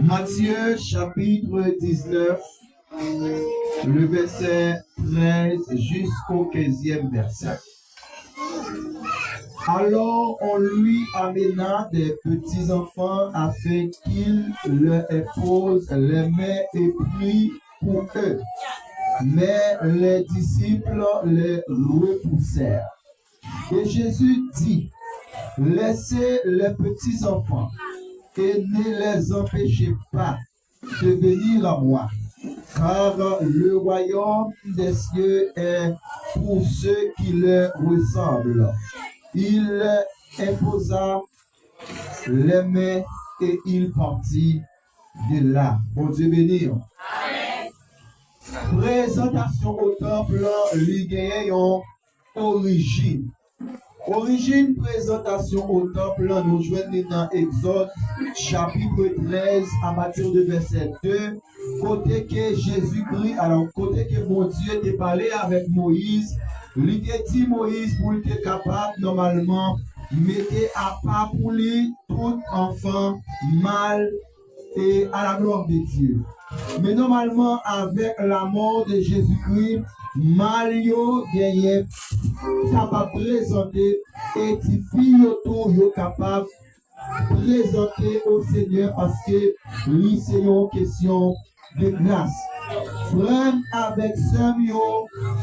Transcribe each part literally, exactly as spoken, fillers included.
Matthieu chapitre dix-neuf, le verset treize jusqu'au quinzième verset. Alors on lui amena des petits enfants afin qu'il leur impose les mains et prie pour eux. Mais les disciples les repoussèrent. Et Jésus dit, laissez les petits enfants et ne les empêchez pas de venir à moi, car le royaume des cieux est pour ceux qui leur ressemblent. Il leur imposa les mains et il partit de là. Bondye beni w. Prezantasyon o tanp lan, li genyen yon orijin. Orijin prezantasyon o tanp lan, nou jwenn li nan Egzòd, chapitre treize, à partir de verset deux, kote ke Jezikri, alò, kote ke Bondye te pale avèk Moyiz, li te di Moyiz pou l te kapab, nòmalman, mete apa pou li tout anfan mal e à la gloire de Dieu. Men nòmalman, avèk lanmò de Jezikri, mal yo genyen kapab prezante, e tifi yo tou, yo kapab prezante o Senyè, paske li se yon kesyon de gras. Frè m avèk sè m yo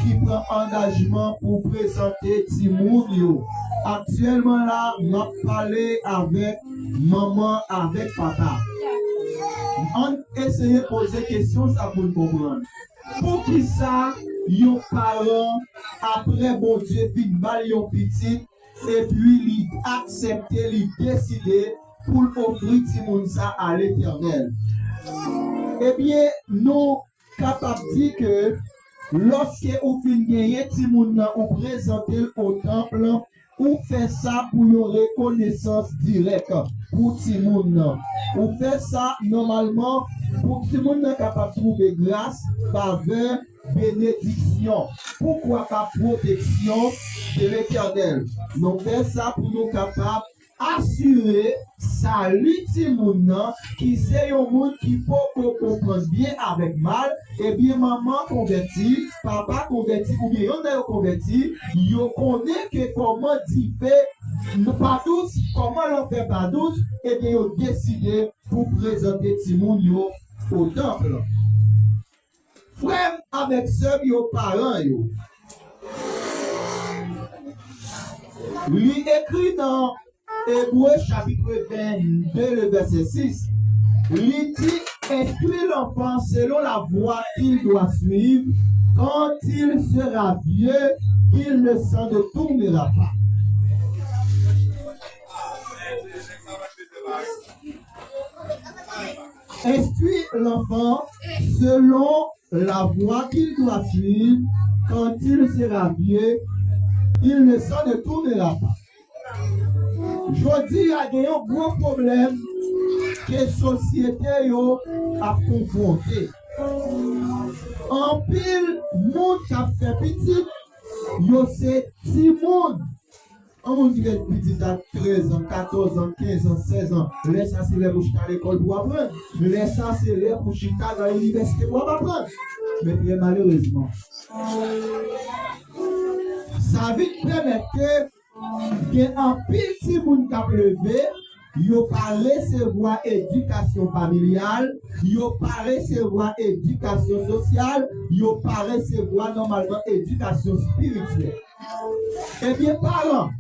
ki pran angajman pou prezante timoun yo. Aktyèlman la, m ap pale avèk manman avèk papa. Ann eseye poze kesyon sa pou n konprann. Poukisa yon paran, apre Bondye fin ba l yon pitit, epi li aksepte, li deside pou l ofri timoun sa a Letènèl? Ebyen, nou kapab di ke lòske ou fin genyen timoun nan, ou prezante l o tanp lan, ou fè sa pou yon rekonesans dirèk pou timoun nan. Ou fè sa nòmalman pou timoun nan kapab twouve gras, favè, benediksyon. Poukwa pa pwoteksyon de Letènèl? Nou fè sa pou nou kapab asire sali timoun nan, ki se yon moun ki poko konprann byen avèk mal, ebyen, manman konvèti, papa konvèti, oubyen yonn nan yo konvèti, yo konnen ke kòman dife pa dous, kòman lanfè pa dous, ebyen, yo deside pou prezante timoun yo o tanp. Frè m avèk sè m yo, paran yo. Li ekri nan Ebre chapitre vennde, le vèsè sis. Li di, instruis l'enfant selon la voie qu'il doit suivre. Quand il sera vieux, il ne s'en détournera pas. Instruis l'enfant selon la voie qu'il doit suivre, quand il sera vieux, il ne s'en détournera pas. Jodi a gen yon gwo pwoblèm ke sosyete yo ap konfwonte. Anpil moun k ap fè pitit, yo se timoun. Yon moun ki gen pitit a trèz an, katòz an, kenz an, sèz an, lè sa se lè pou chita lekòl pou aprann. Lè sa se lè pou chita nan inivèsite pou ap aprann. Men trè malerezman, sa vin pèmèt ke gen anpil timoun k ap leve, yo pa resevwa edikasyon familyal, yo pa resevwa edikasyon sosyal, yo pa resevwa nòmalman edikasyon espirityèl. Ebyen, paran,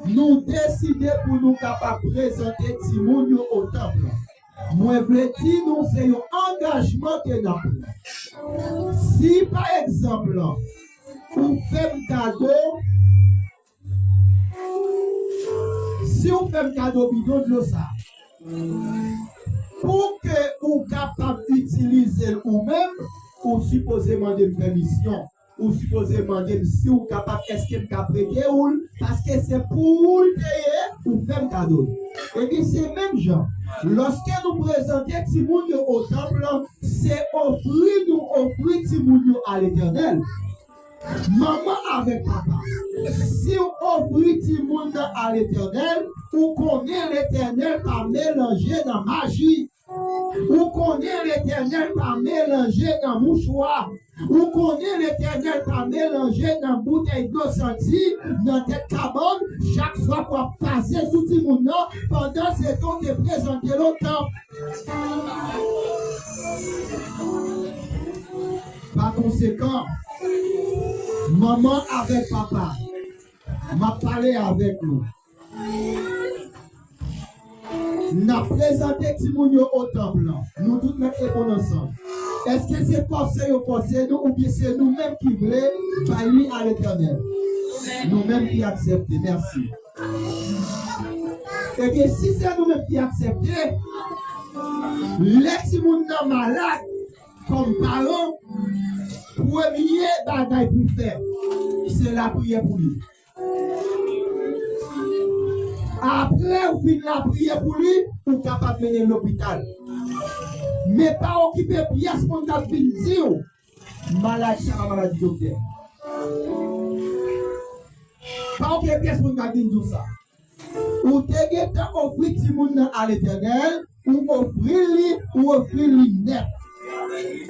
nou deside pou nou kapab prezante timoun yo o tanp lan. Mwen vle di nou se yon angajman ke n ap pran. Si, pa egzanp, ou fè m kado, si w fè m kado bidon dlo sa, pou ke ou kapab itilize l ou menm, ou sipoze mande m pèmisyon. Ou sipoze mande m si w kapab, èske m ka prete w l, paske se pou ou l te ye, ou fè m kado l. Ebyen, se menm jan, lòske nou prezante timoun yo o tanp lan, se ofri nou ofri timoun yo a Letènèl. Manman avèk papa, si w ofri timoun nan a Letènèl, ou konnen Letènèl pa melanje nan maji. Ou konnen Letènèl pa melanje nan mouchwa. Ou konnen Letènèl pa melanje nan boutèy dlo santi, nan tèt kabann, chak swa k w ap pase sou timoun nan, pandan se tan w te prezante l o tanp. Pa konsekan, manman avèk papa, m ap pale avèk nou. N ap prezante timoun yo o tanp lan. Nou tout mèt reponn ansanm. Èske se fòse yo fòse nou, oubyen se nou menm ki vle bay li a Letènèl? Nou menm ki aksepte. Mèsi. Ebyen, si se nou menm ki aksepte, lè timoun nan malad, kòm paran, premye bagay pou fè, se lapriyè pou li. Apre w fin lapriyè pou li, ou kapab mennen l lopital. Men pa okipe pyès moun k ap vin di w maladi sa pa maladi doktè. Pa okipe pyès moun k ap vin di w sa. Ou te gentan ofri timoun nan a Letènèl, ou ofri li, ou ofri li nèt.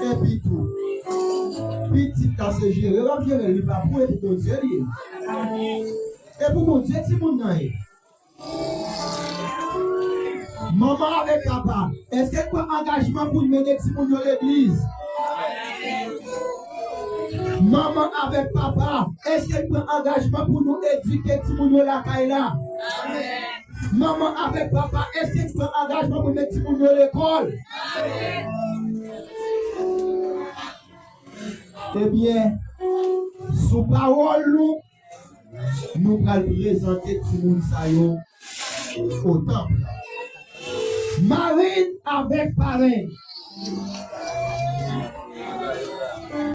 Epi tou, pitit la se jere w ap jere l, li pa pou ou, e pou Bondye li ye. E pou Bondye timoun nan ye. Manman avèk papa, èske n pran angajman pou n mennen timoun yo legliz? Manman avèk papa, èske n pran angajman pou nou edike timoun yo lakay la? Manman avèk papa, èske n pran angajman pou n met timoun yo lekòl? Ebyen, sou pawòl nou, nou pral prezante timoun sa yo o tanp. Marin avèk paren,